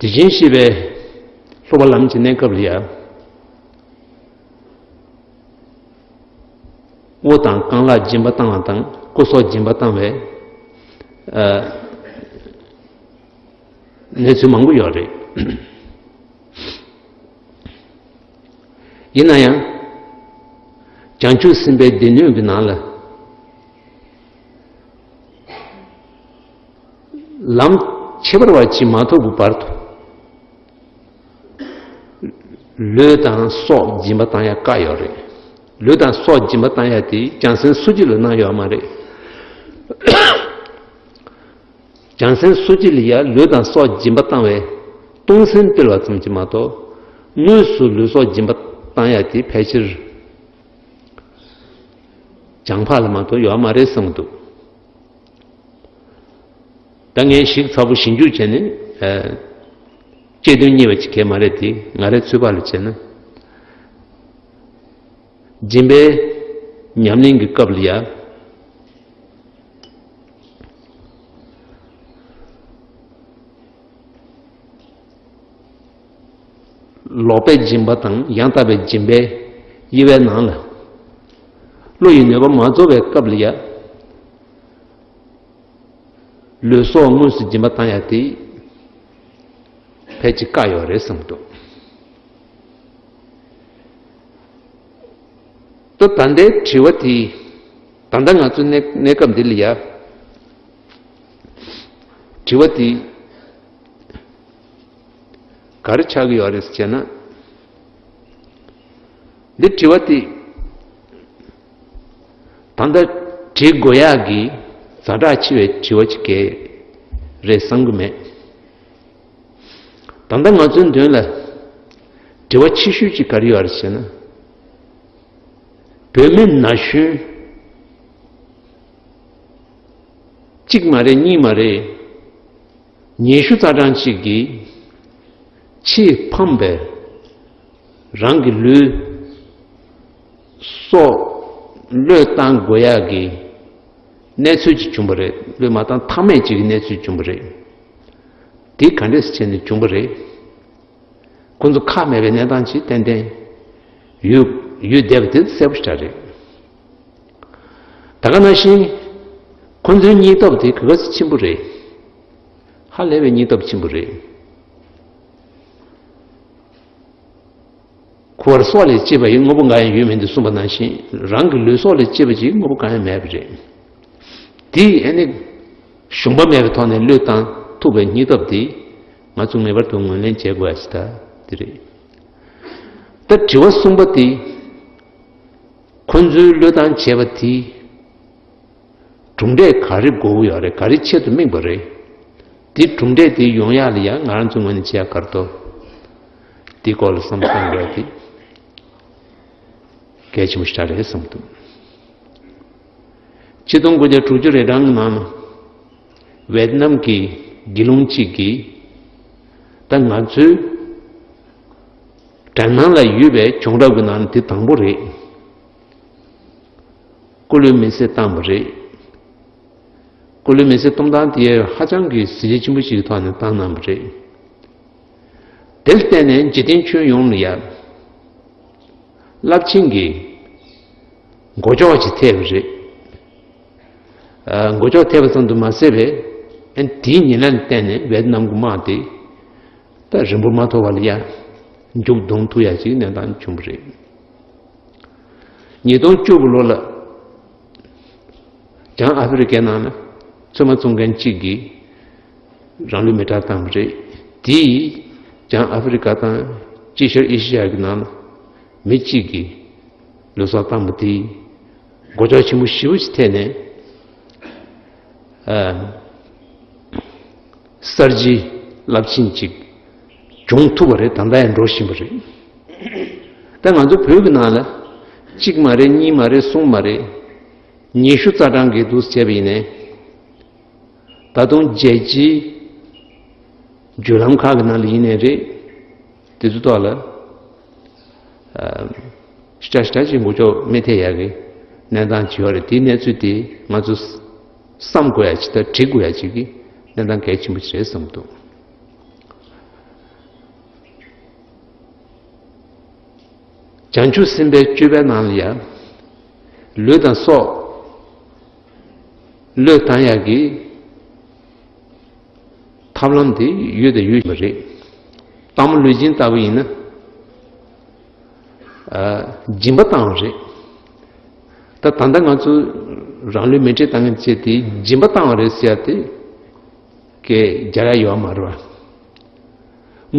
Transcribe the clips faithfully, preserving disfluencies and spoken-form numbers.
དེ་བཞིན་གཤེགས་པའི་སློབ་པ་ལམ་གྱི་གནས་སྐབས་ལ་ཡང་། དབུ་དང་རྐང་ལག་སྦྱིན་པ་བཏང་བ་དང་སྐུ་སྲོག་སྦྱིན་པ་བཏང་བའི་ཨ་གནས་ཚུལ་མང་པོ་ཡོད་རེད། ཡིན་ན་ཡང་། བྱང་ཆུབ་སེམས་དཔའི་སྡེ་སྣོད་ཀྱི་ནང་ལ། ལམ་ཁྱད་པར་བ་ཅིག་མ་ཐོབ་ཀྱི་བར་དུ། ལུས་དང་སྲོག་སྦྱིན་པ་བཏང་ཡ་བཀག་ཡོད་རེད། ལུས་དང་སྲོག་སྦྱིན་པ་བཏང་ཡ་དེ་བྱང་སེམས་སུ་གཅིག་ལ་གནང་ཡོད་མ་རེད། བྱང་སེམས་སུ་གཅིག་ལ་ཡ་ལུས་དང་སྲོག་སྦྱིན་པ་བཏང་བས་གཏོང་སེམས་སྤེལ་བ་ཙམ་གྱིས་མ་གཏོགས། དངོས་སུ་ལུས་སྲོག་སྦྱིན་པ་བཏང་ཡ་དེ་ཕལ་ཆེར་བྱང་འཕགས་ལ་མ་གཏོགས་ཡོད་མ་རེད་བསམ་གྱི་འདུག། ད་ངས་ཞིབ་ཚགས་པོ་ཞིབ་འཇུག་བྱས་ནས་ཨ་དཔྱད་དོན་རྙེད་པ་ཅིག་གས་མ་རེད་དེ། ང་རའི་ཚོད་དཔག་ལ་བྱས་ན། སྦྱིན་པའི་ཉམས་ལེན་གྱི་སྐབས་ལ་ཡ། ལོག་པའི་སྦྱིན་པ་དང་ཡང་དག་པའི་སྦྱིན་པའི་དབྱེ་བའི་ནང་ལ། བློ་ཡི་ནུས་པ་མ་རྫོགས་པའི་སྐབས་ལ་ཡ། ལུས་སྲོག་དངོས་སུ་སྦྱིན་པ་བཏང་ཡ་དེ་ཕལ་ཆེར་བཀག་ཡོད་རེད་བསམ་འདུག། ད་ད་ལྟའི་དྲི་བ་དེ། ད་ལྟ་ང་ཚོའི་གནས་གནས་སྐབས་འདི་ལ་ཡ། དྲི་བ་དེ་ག་རེ་ཆགས་ཀྱི་ཡོད་རེད་ཟེར་ན། འདི་དྲི་བ་དེ་ད་ལྟ་དྲི་དགོས་ཡག་གི་ཛ་དྲག་ཆེ་བའི་དྲི་བ་ཅིག་གས་རེད་བསམ་གྱི་མེད། ད་ལྟ་ང་ཚོའི་མདུན་ལ་དྲི་བ་ཆེ་ཤོས་ཅིག་ག་རེ་ཡོད་རེད་ཟེར་ན། བོད་མི་ན་གཞོན་གཅིག་མ་རེད་གཉིས་མ་རེད། ཉི་ཤུ་རྩ་གྲངས་གཅིག་གིས་ཆེས་ཕངས་པའི་རང་གི་ལུས་སྲོག་བློས་བཏང་དགོས་ཡག་གི་གནས་ཚུལ་ཅིག་བྱུང་བ་རེད། བློས་མ་བཏང་ཐབས་མེད་ཅིག་གི་གནས་ཚུལ་བྱུང་བ་རེད། དེ་ག་འདྲས་བྱས་ནས་བྱུང་བ་རེད། ཁོ་ཚོ་ཁག་མེད་པའི་གནས་སྟངས་ཅིག་ཏན་ཏན་ཡོད་ཡོད་བསྡད་པ་དེ་གསལ་པོ་ཞེ་དྲག་རེད། ད་ག་ནང་བཞིན་ཁོ་ཚོའི་སྙིང་སྟོབས་དེ་ག་ག་ཚོད་ཆེན་པོ་རེད། ཧ་ལས་པའི་སྙིང་སྟོབས་ཆེན་པོ་རེད། ཁུ་བར་སྲོག་ལས་གཅེས་པ་ཡི་དངོས་པོ་འགའ་ཡང་ཡོད་མིན་འདུག་གསུངས་པ་ནང་བཞིན། རང་གི་ལུས་སྲོག་ལས་གཅེས་པ་ཅིག་དངོས་པོ་གང་ཡང་མེད་པ་རེད། དེས་ཨ་ནི་ཞུམ་པ་མེད་པའི་ཐོག་ནས་བློས་བཏང་ཐུབ་པའི་སྙིང་སྟོབས་དེ་ང་ཚོ་ངེས་པར་དུ་ངོས་ལེན་བྱེད་དགོས་ཡ་ཞིག་ད་དེ་རེད། ད་དྲི་བ་གསུམ་པ་དེ། ཁོ་ཚོའི་བློས་བཏང་བྱས་པ་དེ། གྲུབ་འབྲས་ག་རེ་དགོས་ཀྱི་ཡོད་རེད། ག་རེ་ཆེད་དུ་དམིགས་པ་རེད། དེ་གྲུབ་འབྲས་དེ་ཡོང་ཡག་ལ་ཡང་ང་རང་ཚོའི་ངོས་ནས་བྱེད་ཡག་ག་རེ་འདུག། དེའི་སྐོར་ལ་བསམ་བློ་གཏོང་དགོས་དེ་གལ་ཆེན་པོ་ཞིག་རེད་བསམ་འདུག། ཆིག་སྟོང་དགུ་བརྒྱ་དྲུག་ཅུ་རེ་གྲངས་ཀྱི་ནང་ལ་ཝེ་ཏི་ནམ་གྱི་དགེ་སློང་གཅིག་གིས། ད་ང་ཚོའི་གྲྭ་ནང་ལ་ཡོད་པའི་བྱུང་རབས་ཀྱི་ནང་ནས་དེ་དང་པོ་རེད། སྐུ་ལུས་མེ་བསྲེགས་བཏང་བ་རེད། སྐུ་ལུས་མེ་བསྲེགས་གཏོང་སྟངས་དེ་ཧ་ཅང་གི་གཟི་བརྗིད་ཆེན་པོ་ཞིག་གི་ཐོག་ནས་བཏང་གནང་བ་རེད། དེར་བརྟེན་ནས་འཇིག་རྟེན་ཁྱོན་ཡོངས་ལ་ཡང་རླབས་ཆེན་གྱི་མགོ་ལྕོག་ཅིག་ཐེབས་པ་རེད། ཨ། མགོ་ལྕོག་ཐེབས་པ་ཙམ་དུ་མ་ཟད་པའི། ཨ། དེའི་ཉེ་ལམ་བརྟེན་ནས་ཝེ་ཏི་ནམ་གྱི་དམག་དེ་ད་རིང་པོ་མ་ཐོགས་པ་ལ་ཡང་མཇུག་བསྡོམས་ཐུབ་ཡ་ཅིག་གནས་སྟངས་བྱུང་བ་རེད། ཉིས་སྟོང་བཅུ་དགུ་ལོ་ལ་བྱང་ཨ་ཧྥེ་རི་ཀའི་ནང་ལ་ཚོད་མ་བཙོང་མཁན་གཅིག་གིས་རང་ལུས་མེ་སྲེག་བཏང་བ་རེད། དེས་བྱང་ཨ་ཧྥེ་རི་ཀ་དང་དཀྱིལ་ཤར་ཨེ་ཤི་ཡ་གི་ནང་ལ་མི་གཅིག་གིས་ལུས་སྲོག་བཏང་བ་དེས་མགོ་ལྕོག་ཆེན་པོ་ཞེ་པོ་ཞིག་ཐེབས་ནས། ཨ། གསར་བརྗེ་རླབས་ཆེན་ཅིག་བྱུང་ཐུབ་པ་རེད། ད་ལྟ་ཡང་འགྲོ་བཞིན་པ་རེད། ད་ང་ཚོ་བོད་ཀྱི་ནང་ལ་གཅིག་མ་རེད། གཉིས་མ་རེད། གསུམ་མ་རེད། ཉི་ཤུ་རྩ་གྲངས་ཀྱི་འདུག་བྱས་པ་ཡིན་ནའི། ད་དུང་རྒྱལ་སྤྱིའི་བརྒྱུད་ལམ་ཁག་གི་ནང་ལ་ཡིན་ནའི་རེད། དེ་ཚོའི་ཐོག་ལ། ཨ། ཤ་ཤ་ཅིག་མགོ་ལྕོག་མི་ཐེབས་ཡག་གི་གནས་སྟངས་ཅིག་ཡོད་རེད། དེའི་གནས་ཚུལ་དེ་ང་ཚོ་བསམ་དགོས་ཡ་ཅིག་དང་འབྲི་དགོས་ཡ་ཅིག་གི་གནས་སྟངས་གལ་ཆེན་པོ་ཅིག་རེད་བསམ་འདུག། བྱང་ཆུབ་སེམས་དཔའི་སྤྱོད་པའི་ནང་ལ་ཡང་ལུས་དང་སྲོག་བློས་བཏང་ཡག་གི་ཐབས་ལམ་དེ་ཡོད་དང་ཡོད་པ་རེད། སྟག་མོ་ལུས་སྦྱིན་ལྟ་བུ་ཡིན་ན། ཨ། སྦྱིན་པ་བཏང་བ་རེད། ད་ད་ལྟ་ང་ཚོ་རང་ལུས་མེ་སྲེག་བཏང་མཁན་བྱས་ཏེ་སྦྱིན་པ་བཏང་བ་རེད་ཟེར་ཡ་དེ་གའི་རྒྱལ་ཡ་ཡོད་མ་རེད་བ།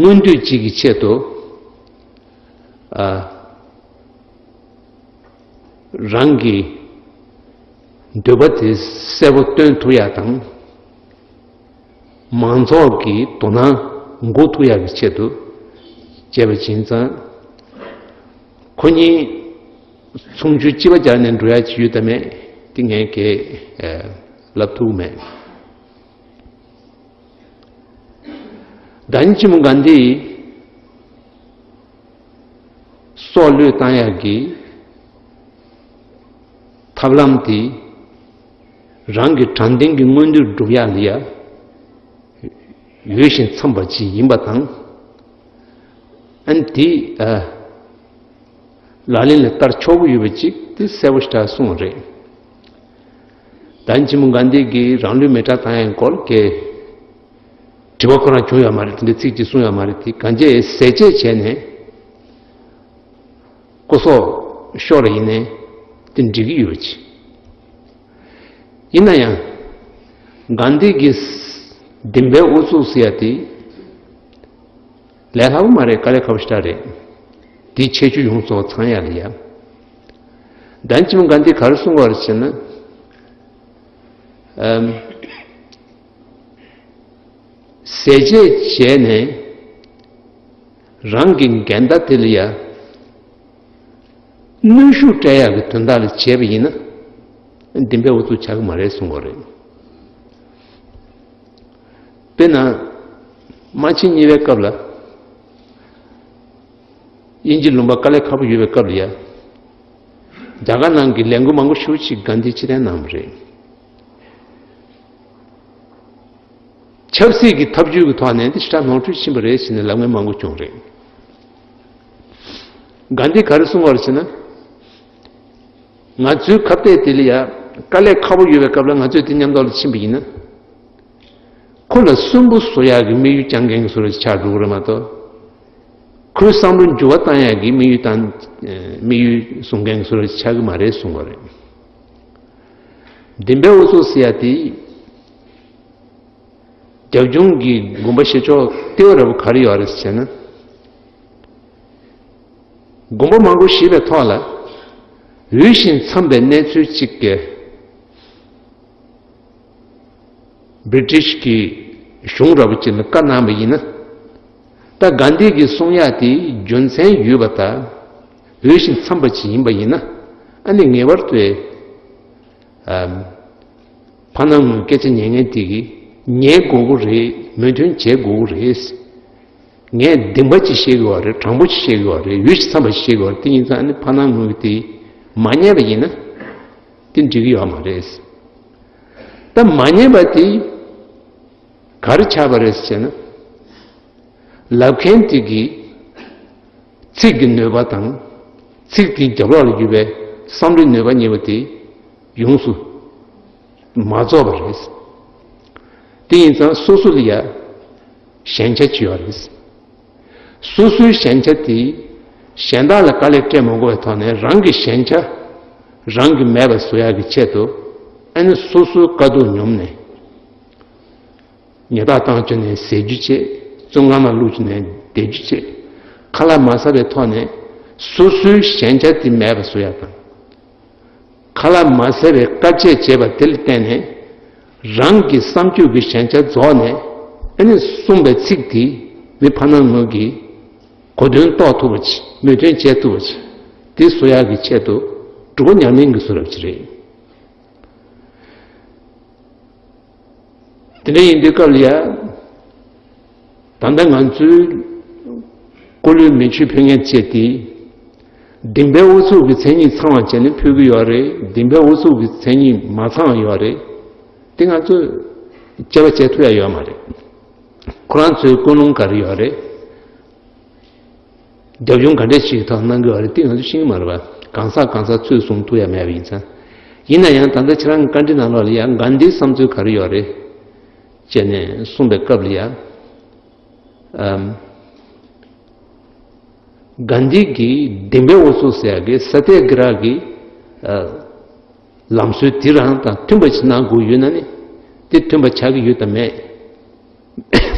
མངོན་འདོད་ཅིག་གི་ཆེད་དུ། ཨ། རང་གི་འདོད་པ་དེ་གསལ་པོ་སྟོན་ཐུབ་ཡ་དང་། མང་ཚོགས་ཀྱི་དོ་སྣང་འགུག་ཐུབ་ཡག་གི་ཆེད་དུ་བྱས་པ་ཡིན་ཙང་། ཁོ་གཉིས་ཚོང་ཆུ་གཅིག་པ་སྦྱར་ནས་འགྲོ་ཡག་ཅིག་ཡོད་དམ་མེད་དེ་ངས་གས་ལབ་ཐུབ་མེད། ད་ནི་ཆེན་མོ་གྷན་དྷི་སྲོག་བློས་བཏང་ཡག་གི་ཐབས་ལམ་དེ་རང་གི་དྲང་བདེན་གྱི་མངོན་འདོད་སྒྲུབ་ཡག་ལ་ཡ་འོས་ཤིང་འཚམས་པ་ཅིག་ཡིན་པ་དང་། ཨ་ནི་དེ་ཨ་ལག་ལེན་ལ་བསྟར་ཆོག་གི་ཡོད་པ་ཅིག་དེ་གསལ་པོ་ཞེ་དྲག་གསུངས་པ་རེད། ད་ནི་ཆེན་མོ་གྷན་དྷི་གིས་རང་ལུས་མེ་སྲེག་བཏང་ཡག་སྐོར་གྱི་དྲི་བ་ཁོ་རང་བྱུང་ཡོད་མ་རེད། དེ་འདྲའི་ཚིག་ཅིག་གསུངས་ཡོད་མ་རེད། དེ་གང་ཅི་ཟས་བཅད་བྱས་ནས་སྐུ་སྲོག་ཤོར་བ་ཡིན་ནའི་དེ་འགྲིག་གི་ཡོད་པ་ཅིག་ཡིན་ན་ཡང་། གྷན་དྷི་གི་བདེན་པའི་ཨུ་ཚུགས་ཟེར་ཡ་དེ་ལས་སླ་པོ་མ་རེད། དཀའ་ལས་ཁག་པོ་ཞེ་དྲག་རེད། དེའི་ཁྱད་ཆོས་ཡོངས་རྫོགས་ཚང་ཡ་ལ་ཡ། ད་ནི་ཆེན་མོ་གྷན་དྷི་ག་རེ་གསུངས་པ་རེད་ཟེར་ན། ཨམ། ཟས་བཅད་བྱས་ནས་རང་གི་འགལ་ཟླ་དེ་ལ་ཡ་གནོན་ཤུགས་སྤྲད་ཡག་གི་དོན་དག་ལ་བྱས་པ་ཡིན་ན་བདེན་པའི་ཨུ་ཚུགས་ཆགས་ཀྱི་མ་རེད་གསུང་གི་རེད། དཔེར་ན། དམག་ཆེན་གཉིས་པའི་སྐབས་ལ། དབྱིན་ཇི་ལུང་པ་དཀའ་ལས་ཁག་པོ་ཡོད་པའི་སྐབས་ལ་ཡ། རྒྱ་གར་ནང་གི་ལས་འགུལ་མང་པོ་ཞེ་པོ་ཅིག་གྷན་དྷིས་ཕྱིར་འཐེན་གནང་བ་རེད། ཆབ་སྲིད་ཀྱི་ཐབས་ཇུས་ཀྱི་ཐོག་ནས་འདི་ཞེ་དྲག་ནོར་འཁྲུལ་ཕྱིན་པ་རེད་ཟེར་ནས་ལབ་མཁན་མང་པོ་བྱུང་རེད། གྷན་དྷིས་ག་རེ་གསུངས་པ་རེད་ཟེར་ན། ང་ཚོའི་ཁ་གཏད་དེ་ལ་ཡ་དཀའ་ལས་ཁག་པོ་ཡོད་པའི་སྐབས་ལ་ང་ཚོས་དེ་མཉམ་དུ་ལ་ཕྱིན་པ་ཡིན་ན། ཁོ་ལ་སུན་པོ་བཟོ་ཡག་གི་དམིགས་ཡུལ་བཅངས་མཁན་གྱི་བཟོ་འདྲ་ཅིག་ཆགས་འགྲོ་གི་རེད་མ་གཏོགས། ཁོའི་བསམ་བློ་འགྱུར་བ་བཏང་ཡག་གི་དམིགས་ཡུལ་དང་། དམིགས་ཡུལ་བཟུང་མཁན་གྱི་བཟོ་འདྲ་ཅིག་ཆགས་ཀྱི་མ་རེད་གསུང་བ་རེད། བདེན་པའི་ཨུ་ཚུགས་ཟེར་ཡ་དེ། རྒྱབ་ལྗོངས་ཀྱི་དགོངས་པ་བཞེས་ཕྱོགས་ལྟེ་བ་ར་བ་ག་རེ་ཡོད་རེད་ཟེར་ན། དགོངས་པ་མང་པོ་བཞེས་པའི་ཐོག་ལ། འོས་ཤིང་འཚམས་པའི་གནས་ཚུལ་གཅིག་གིས། བྷི་རི་ཊིཤ་གི་གཞུང་ར་བ་ཅིག་ལ་བཀའ་གནང་བ་ཡིན་ན། ད་གྷན་དྷི་གིས་གསུང་ཡག་དེ་རྒྱུ་མཚན་ཡོད་པ་དང་། འོས་ཤིང་འཚམས་པ་ཅིག་ཡིན་པ་ཡིན་ན། ཨ་ནི་ངེས་པར་དུ། ཨམ། ཕ་ནང་ངོས་སྐད་ཆ་ཉན་མཁན་དེ་གིས་ཉན་དགོས་ཀྱི་རེད། མོས་མཐུན་བྱེད་དགོས་ཀྱི་རེད། ངས་བདེན་པ་ཅིག་བཤད་ཀྱི་ཡོད་རེད། དྲང་པོ་ཅིག་བཤད་ཀྱི་ཡོད་རེད། འོས་ཤིང་འཚམས་པ་ཅིག་བཤད་ཀྱི་ཡོད་རེད། དེ་ཡིན་ཙང་ནི་ཕ་ནང་ངོས་དེ་མ་ཉན་པ་ཡིན་ན་དེ་འགྲིག་གི་ཡོད་མ་རེད། ད་མ་ཉན་པ་དེ་ག་རེ་ཆགས་པ་རེད་ཟེར་ན། ལབ་མཁན་དེ་གིས་ཚིག་གི་ནུས་པ་དང་། ཚིག་དེའི་རྒྱབ་ལོགས་ལ་ཡོད་པའི་བསམ་བློའི་ནུས་པ་གཉིས་པོ་དེ་ཡོངས་སུ་མ་རྫོགས་པ་རེད། དེ་ཡིན་ཙང་སོ་སོ་ལ་ཡ་ཞན་ཆ་ཅིག་ཡོད་རེད། སོ་སོའི་ཞན་ཆ་དེ་གཞན་དག་ལ་དཀའ་ལས་སྤྲད་མ་དགོས་པའི་ཐོག་ནས་རང་གི་ཞན་ཆ་རང་གིས་མེད་པ་བཟོ་ཡག་གི་ཆེད་དུ། ཨ་ནི་སོ་སོའི་དཀའ་སྡུག་མྱོང་ནས། ཉལ་ཐ་བཏང་བཅུག་ནས་ཟས་རྒྱུ་བྱེད། བཙོན་ཁང་ནང་བླུགས་བཅུག་ནས་བསྡད་རྒྱུ་བྱེད། ཁ་ལག་མ་ཟ་བའི་ཐོག་ནས་སོ་སོའི་ཞན་ཆ་དེ་མེད་པ་བཟོ་ཡག་དང་། ཁ་ལག་མ་ཟ་བའི་དཀའ་སྤྱད་བྱས་པ་དེ་ལ་བརྟེན་ནས། རང་གི་བསམ་སྤྱོད་ཀྱི་ཞན་ཆ་རྫོགས་ནས། ཨ་ནི་གསུངས་པའི་ཚིག་དེ་མི་ཕ་ནང་ངོས་ཀྱིས་གོ་དོན་རྟོགས་ཐུབ་པ་ཅིག་མོས་མཐུན་བྱེད་ཐུབ་པ་ཅིག་དེ་བཟོ་ཡག་གི་ཆེད་དུ་སྒྲུབ་པ་ཉམས་ལེན་གྱི་བཟོ་འདྲ་ཅིག་རེད། དེ་འདྲ་ཡིན་དུས་སྐབས་ལ་ཡ། ད་ལྟ་ང་ཚོའི་སྐུ་ལུས་མེ་མཆོད་ཕུལ་མཁན་བཅས་དེ། བདེན་པའི་ཨུ་ཚུགས་ཀྱི་མཚན་ཉིད་ཚང་བ་བྱས་ནས་ཕུལ་གྱི་ཡོད་རེད། བདེན་པའི་ཨུ་ཚུགས་ཀྱི་མཚན་ཉིད་མ་ཚང་བ་ཡོད་རེད། དེ་ང་ཚོས་དཔྱད་པ་བྱེད་ཐུབ་ཡ་ཡོད་མ་རེད། ཁོ་རང་ཚོའི་ཀུན་སློང་ག་རེ་ཡོད་རེད། རྒྱབ་ལྗོངས་ག་འདྲས་ཞིག་ཐོག་གནང་གི་ཡོད་རེད། དེ་ང་ཚོ་ཤེས་ཀྱི་མ་རེད་པ། གང་ཟག་གང་ཟག་ཚོས་གསུང་ཐུབ་ཡ་མེད་པ་ཡིན་ཙང་། ཡིན་ན་ཡང་ད་ལྟ་ཁྱེད་རང་གི་བཀའ་འདྲི་ནང་ལོགས་ལ་ཡ་གྷན་དྷིའི་བསམ་ཚུལ་ག་རེ་ཡོད་རེད་ཅེས་ནས་གསུངས་པའི་སྐབས་ལ་ཡ། ཨམ། གྷན་དྷི་གིས་ལྡན་པའི་འུ་ཚུགས་ཟེར་ཡ་གི་ས་ཏྱ་གི་ར་གི་ཨ། ལམ་སྲོལ་དེ་རང་དང་མཐུན་པ་ཞིག་གནང་དགོས་ཡོད་ན་ནི། དེ་མཐུན་པ་ཆགས་ཀྱི་ཡོད་དམ་མེད།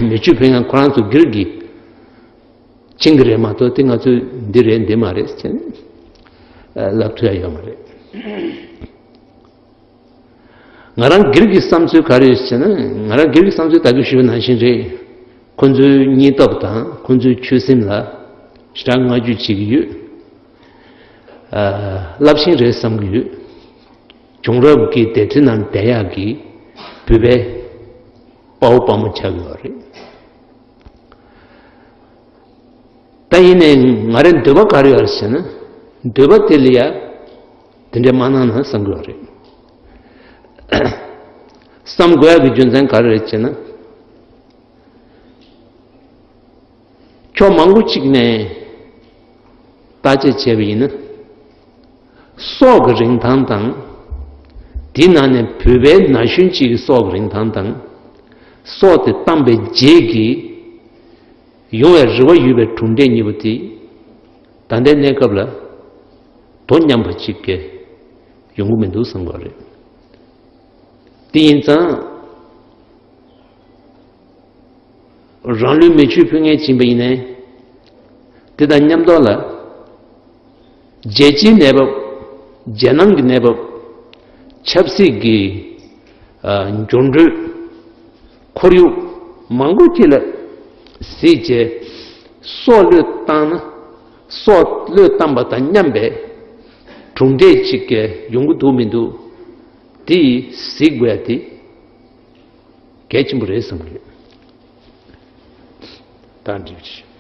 མི་ཆོས་ཕེབས་མཁན་ཁོ་རང་ཚོ་སྒེར་གྱི་བྱེད་ཀྱི་རེད་མ་གཏོགས། དེ་ང་ཚོས་འདི་རེད་འདི་མ་རེད་ཟེར་ནས་ལབ་ཐུབ་ཡ་ཡོད་མ་རེད། ང་རང་སྒེར་གྱི་བསམ་ཚུལ་ག་རེ་ཡོད་ཟེར་ན། ང་རང་སྒེར་གྱི་བསམ་ཚུལ་ད་གིན་ཞུས་པ་ནང་བཞིན་རེད། ཁོ་ཚོའི་སྙིང་སྟོབས་དང་ཁོ་ཚོའི་ཆོད་སེམས་ལ་ཞེ་དྲག་བསྔགས་བརྗོད་བྱེད་ཀྱི་ཡོད། ཨ། རླབས་ཆེན་རེད་བསམ་གྱི་ཡོད། བྱུང་རབས་ཀྱི་དེབ་ཐེར་ནང་བསྡད་ཡག་གི་བོད་པའི་དཔའ་བོ་དཔའ་མོ་ཆགས་ཡོད་རེད། ད་ཡིན་ནའི་ང་རའི་འདོད་པ་ག་རེ་ཡོད་རེད་ཟེར་ན། འདོད་པ་དེ་ལ་ཡ་དེ་འདྲས་མ་གནང་ན་བསམ་གྱི་ཡོད་རེད། བསམ་དགོས་ཡག་གི་རྒྱུ་མཚན་ག་རེ་རེད་ཅེ་ན། ཕྱོགས་མང་པོ་གཅིག་ནས་བརྟག་དཔྱད་བྱས་པ་ཡིན་ན། སྲོག་གི་རིན་ཐང་དང་། དེའི་ནང་ནས་བོད་པའི་ན་གཞོན་གཅིག་གི་སྲོག་གི་རིན་ཐང་དང་། སྲོག་དེ་བཏང་པའི་རྗེས་ཀྱི་ཡོང་བའི་རེ་བ་ཡོད་པའི་གྲུབ་འབྲས་གཉིས་པོ་དེ་ད་ལྟའི་གནས་སྐབས་ལ་དོ་མཉམ་པ་གཅིག་གི་ཡོང་གི་མི་འདུག་བསམ་གྱི་རེད། དེ་ཡིན་ཙང་། རང་ལུས་མེ་མཆོད་ཕུལ་མཁན་ཡིན་པ་ཡིན་ནའི། དེ་དང་མཉམ་དུ་ལ། རྒྱལ་སྤྱིའི་གནས་བབ། རྒྱལ་ནང་གི་གནས་བབ། ཆབ་སྲིད་ཀྱི། ཨ། འགྱུར་འགྲོས། ཁོར་ཡུག་མང་པོ་ཅིག་ལ་གཟིགས་བྱས། སྲོག་བློས་བཏང་ན། སྲོག་བློས་བཏང་པ་དང་མཉམ་པའི་གྲུབ་འབྲས་ཅིག་ཡོང་གི་འདུག་མི་འདུག། དེ་གཟིགས་དགོས་ཡ་དེ་གལ་ཆེན་པོ་རེད་བསམ་གྱི་ཡོད། ད་འགྲིག་ཆེ།